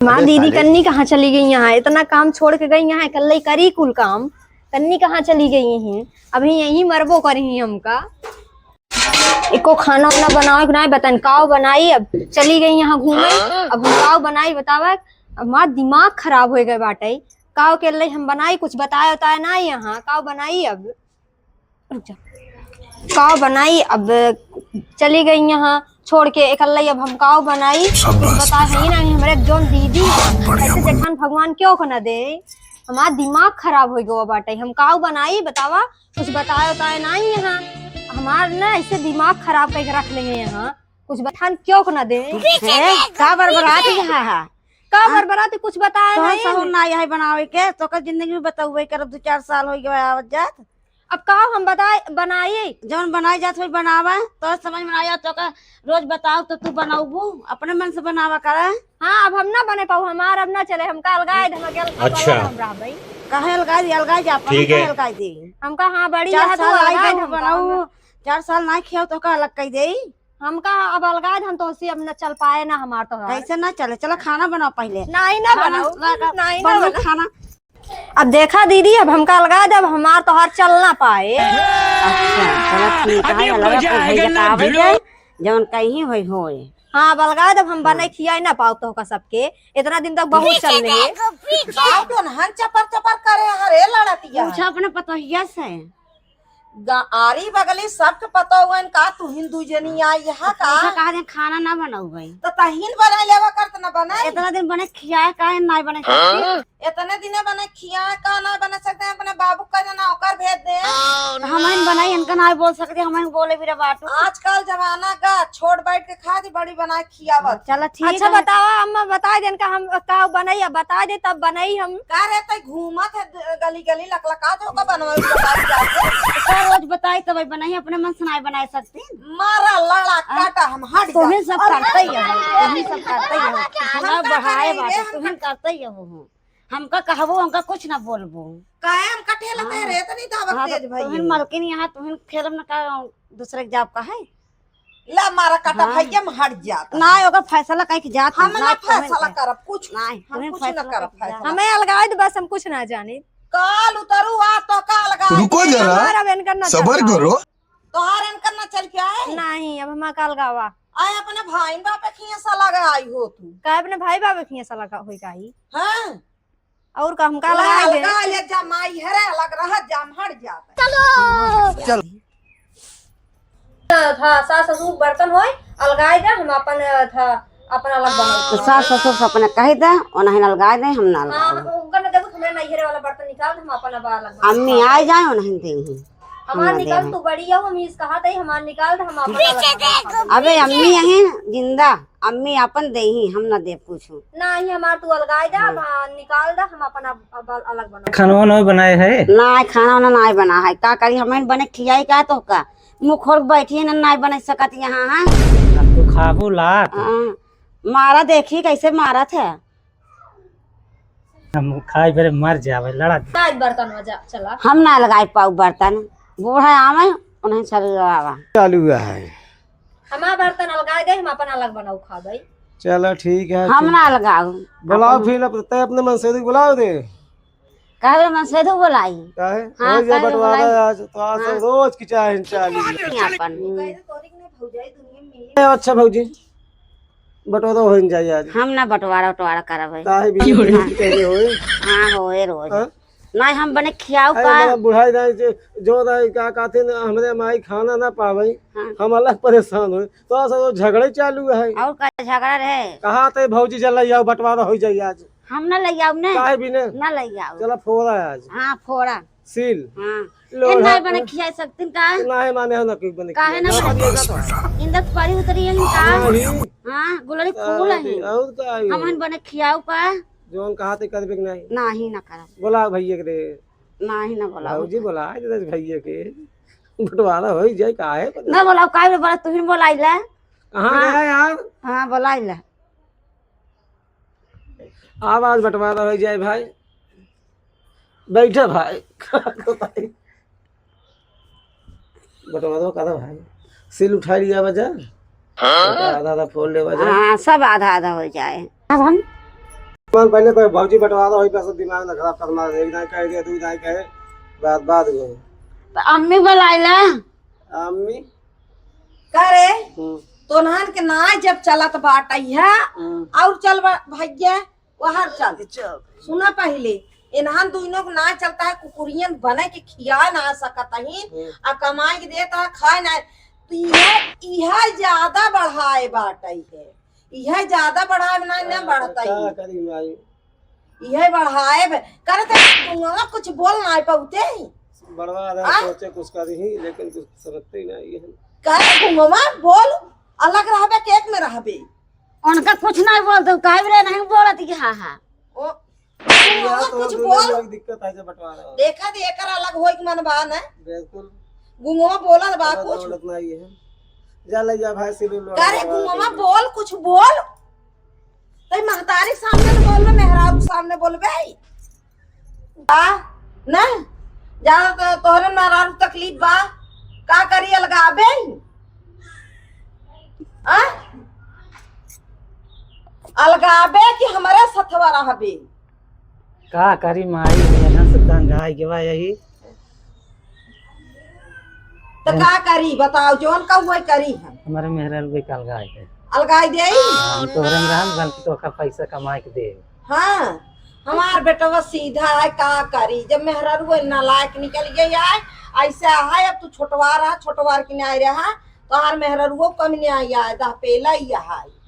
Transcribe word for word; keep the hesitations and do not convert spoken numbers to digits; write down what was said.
माँ, अबे दीदी साले। कन्नी कहाँ चली गई यहाँ? इतना काम छोड़ के गई यहाँ, इकल्ले करी कुल काम। कन्नी कहाँ चली गई हैं? अभी यहीं मरबो करी हमका। एको खाना वाना बनावे के नाई बताइन, काव बनाई? अब चली गई यहाँ घूमे, अब हम काव बनाई बतावा? अब हमार दिमाग खराब होइ गए बाटे। काव के लिए हम बनाई, कुछ बताए उताए नाई यहाँ, काव बनाई अब? रुक जा। काव बनाई अब? चली गई यहाँ छोड़ के इकल्ले, अब हम काव बनाई? कुछ बताए है ही नाई हमरे जौन दीदी, ऐसे जेठान भगवान क्यों को ना दे? हमार दिमाग खराब होइ गवा बाटे, हम काव बनाई बतावा? कुछ बताए उताए नाई यहाँ। हमार ना ऐसे दिमाग खराब करके रख लेंगे यहाँ। कुछ बखान क्यों को ना दे? हैं? का बरबरात यहाँ है? का हाँ? बरबरात, कुछ बताए तोहन नहीं? सहूर ना यहाँ बनावे के, तोका जिंदगी में बतउबे करब, दो चार साल होइ गवा आवत जात। अब का हम बताए, बनाई? जौन बनाई जात होई बनावा, तो समझ में ना आया, तोका रोज बताओ तो तू बनउबू, अपने मन से बनावा करा। हाँ, अब हम ना बने पाऊ, हमार अब ना चले, हमका अलगाए दे, हम अकेल-, अच्छा। हम रहबई। काहे अलगाए दे? अलगाए जा, अपन ठीक है। काहे अलगाए दे? हमका, हाँ, बड़ी चार है, तू साल आई अलगाए दे, गऊ हमका, बनाऊ, हम चार साल ना खियाऊ तो का अलग कई देई? हमका अब अलगाए दे, हम तोहसे अब न चल पाए ना हमार तोहार। कैसे ना चले? चला खाना बनाओ पहिले। नहीं ना खाना बनाऊ, ना का-, नहीं ना बनाऊ बनाऊ। खाना। अब देखा दीदी, अब हमका अलगाए दे, अब हमार तोहार चल ना पाए। अच्छा, चला ठीक है, अलग मजा आवे जाए, जवन कहीं होई होए। हाँ, अब अलगाए दे, अब हम हाँ। बनाई खियाई ना पाऊ तोहका सबके। इतना दिन तक बहुत चल रहे। का तो नहन चपर चपर करे हरे लड़तिया। पूछा अपने पतोहिया से। गा-, आरी बगली सबके पता हुआ इनका, तुहिन दू जनी आई यहाँ का? ऐसा कहा दे, खाना ना बनाऊ भाई। तो तहिन बना लेवा कर, तो ना बना। इतना दिन बने खियाए, काहे ना बने सकती? इतने दिने बने खियाए, का ना बना सकते हैं? अपने बाबू का ना ओकर भेज दे। तो हम इन बनाई, इनका ना बोल सकते, हम इन बोले भी रे बाटू। आजकल जमाना का छोट बैठ के खा दी, बड़ी बना खियावत। चला ठीक अच्छा है। बतावा अम्मा, बताए देन का हम का बनाई, अब बताए दे तब बनाई हम। का रे तै घूमत है द-, गली गली लकलका जो का बनवाई बताई जाते। का रोज बताई तब बनाई, अपने मन से नाई बनाए सकती। मारा लड़ा आ, काटा हम हट जा। तुहिन सब करते ही हो, तुहिन सब करते ही हो। हम ना का बढ़ाए करेंगे, बाटे, हम तुहिन का करते ही हो। हमका कहबो, हमका कुछ ना बोलबो। काहे हम कठे लेते हाँ। रे, इतनी दावत हाँ, तो तेज भाई। तुहिन मलकिन यहाँ, तुहिन खेलब न का, दूसरे के जाब का है? ला मारा काटा हाँ। भैया, हम हट जाता। ना, ओकर फैसला कहीं के जात हम ना। ना, तुहिन फैसला के। करब, कुछ ना, हम तुहिन कुछ ना फैसला करब, कहीं के फैसला। जात। हमें अलगाए दे बस, हम कुछ ना जानी। काल उतरू आ तो का अलगाए रुको दे। जरा, हमारा अब इनकर ना सबर चलता। करो। तोहार इनकर ना चल के आए? नहीं, अब हमार का अलगावा। आए अपने भाई बापे खिया सा लगा आई हो तू। का अपने भाई बापे खिया सा लगा होई काई? हाँ। और का हमका ला, अलगाए दे। अलगा ले जा माई, हरे अलग रह जा, हम हट जाते। चलो। चल। था सास ससुर बर्तन होय, अलगाए दे, हम अपन, था, अपन अलग बनाओ। तो सास ससुर से अपने कह दे, उन्हें अलगाए दे, हम ना हाँ, अलगाए। उनका ना देबो, हमें नैहरे वाला बर्तन निकाल दे, हम अपन अब अलग बनाओ। अम्मी आ जाए, उन्हें दे ही। हमार निकाल, तू बड़ी हो, हम इस कहा थे, हमार निकाल दे, हम अपन अलग बनाओ। अबे अम्मी यहीं जिंदा, अम्मी अपन देही, हम ना देब कुछ। नाही, हमार तू अलगाए जा, हम्म। अब, आ, निकाल दा, हम अपन अब, अब अलग बनाओ। खाना वाना बनाए है? नाही, खाना वाना नाही बना है। का करी, हमें बने खियाई का तो का? मुँह खोल के बैठी है ना, नाही बने सकत यहाँ है। अब तू खाबो लात। हाँ, मारा देखी कैसे मारत है। हम खाए बेरे मर जावे, लड़ा दे। आज बर्तन हो जा, चला। हम ना लगाए पाऊ बर्तन, बूढ़ा आवे, उन्हें सब लगावा। चालू है। हमार बर्तन अलगाए दे, हम अपन अलग बनाऊ खाबे। चला ठीक है, हम ठीक। ना अलगाऊ। बुलाओ अपन फिर, अब तय अपने मनसेधू बुलाओ दे। काहे रे मनसेधू बुलाई? काहे? हाँ, हो जा काहे बंटवारा बुलाई? आज, तो आज हाँ। रोज की चाहे चालू। अपन। ए, अच्छा भौजी, बंटवारा हो जाए आज। हम ना बंटवारा उटवारा करब है। काहे भी हाँ। कहले होए? हाँ, होए रोज। हाँ? नाही, हम बने खियाऊ अरे का? मतलब बुढ़ाई दाई जे, जो दाई का कहते न, हमरे माई खाना ना पावे, हाँ। हम अलग परेशान होए। तो ऐसा तो झगड़ा ही चालू है। और का झगड़ा रहे? कहा थे भौजी जल्दी आओ, बंटवारा हो जाए आज। हम ना ले आओ ने। काहे भी ने? ना ले आओ। चला फोड़ा आज। हाँ, फोड़ा। सील। हाँ। लोढ़ा ए, नाही बने खिया सकतीन का? नाही माने हो ना कोई बने काहे खिया। ना? ना बने का तो। इंदक परी उतरी है का? हाँ, ही। हाँ, गुलरी फूल है। और का है? हम हन बने खियाऊ का? जौन कहा ते करबे के नाही। नाही ना करब। बोला भैया के रे। नाही ना बोला। भौजी बोला दे भैया के। बंटवारा हो ही जाए काहे? ना बोला काहे बोला तू ही बोलाइला। कहाँ हाँ। गया यार? हाँ, बोलाइला। आवाज बंटवारा हो जाए भाई। बैठा भाई। बंटवारा करा भाई। सील उठा लिया बजा। हाँ? आधा आधा फोड़ ले बजा। हाँ, सब आधा आधा हो जाए। अब हम मन पहले पर भौजी बंटवा दो, वही पर सब दिमाग ना खराब कर मार, एक दाई कहे दे, दू दाई कहे, बात, बात में। तो अम्मी बुलाइला। अम्मी? का रे? हम्म। तोन्हन के नाय जब चलत बाटै है, हम्म। और चल बा-, भैया, वहाँ चल। चल। सुना पहिले, इन्हन दुइनों के नाय चलता है, कुकुरियन बने के खिया ना सकत ही, हम्म। आ कमाई के देता है, खाए ना। तो इहे, इहे ज्यादा बढ़ाए बाटै है, इहे ज्यादा बढ़ाए ना, ना का, बढ़ता का ही। करी माई? इहे बढ़ाए बे-, करे तो गुंगवा कुछ बोल ना पाउते ही। बड़वा रहा आ? सोचे कुछ करी ही, लेकिन कुछ समझते ही ना ये है। करे गुंगवा बोल, अलग रहबे, केक में रहबे। उनका कुछ नहीं बोल दो, काहे रे नहीं बोलत ही, हाँ, हाँ। ओ, गुंगवा यार, तो कुछ दुनिया बोल। में एक दिक्कत है जब बंटवारा हो। देखा दे, एकर अलग होई के मन बा ना। बिल्कुल। गुंगवा बोलत बा अलग कुछ। दौलत नहीं है। जा ले जा भाई, सिलू लो। करे गुंगवा बोल, कुछ बोल। तई महतारी सामने न बोलबे, मेहरारू सामने बोलबे। आ, ना? जानो तो तोहरे मेहरारू तकलीफ बा, का करी अलगाबे? आ? अलगाबे कि हमरे सथवा रहबे? का करी माई, मेहनत से तंग आइ गवा यही। तो का करी बताओ, जौन का हुआ करी हम। हमारे मेहरारू के अलगाई है। अलगाई देई? हम तोहरे में रहन, बल्कि तो ओकर पैसा कमाए के दे। हाँ, हमार बेटवा सीधा है, का करी, जब मेहरारू नालायक निकल गई है, ऐसे है, अब तू छोटवार है, छोटवार के न्याय रहा, तोहार मेहरारू कम न्याय है, दहपेला ही है।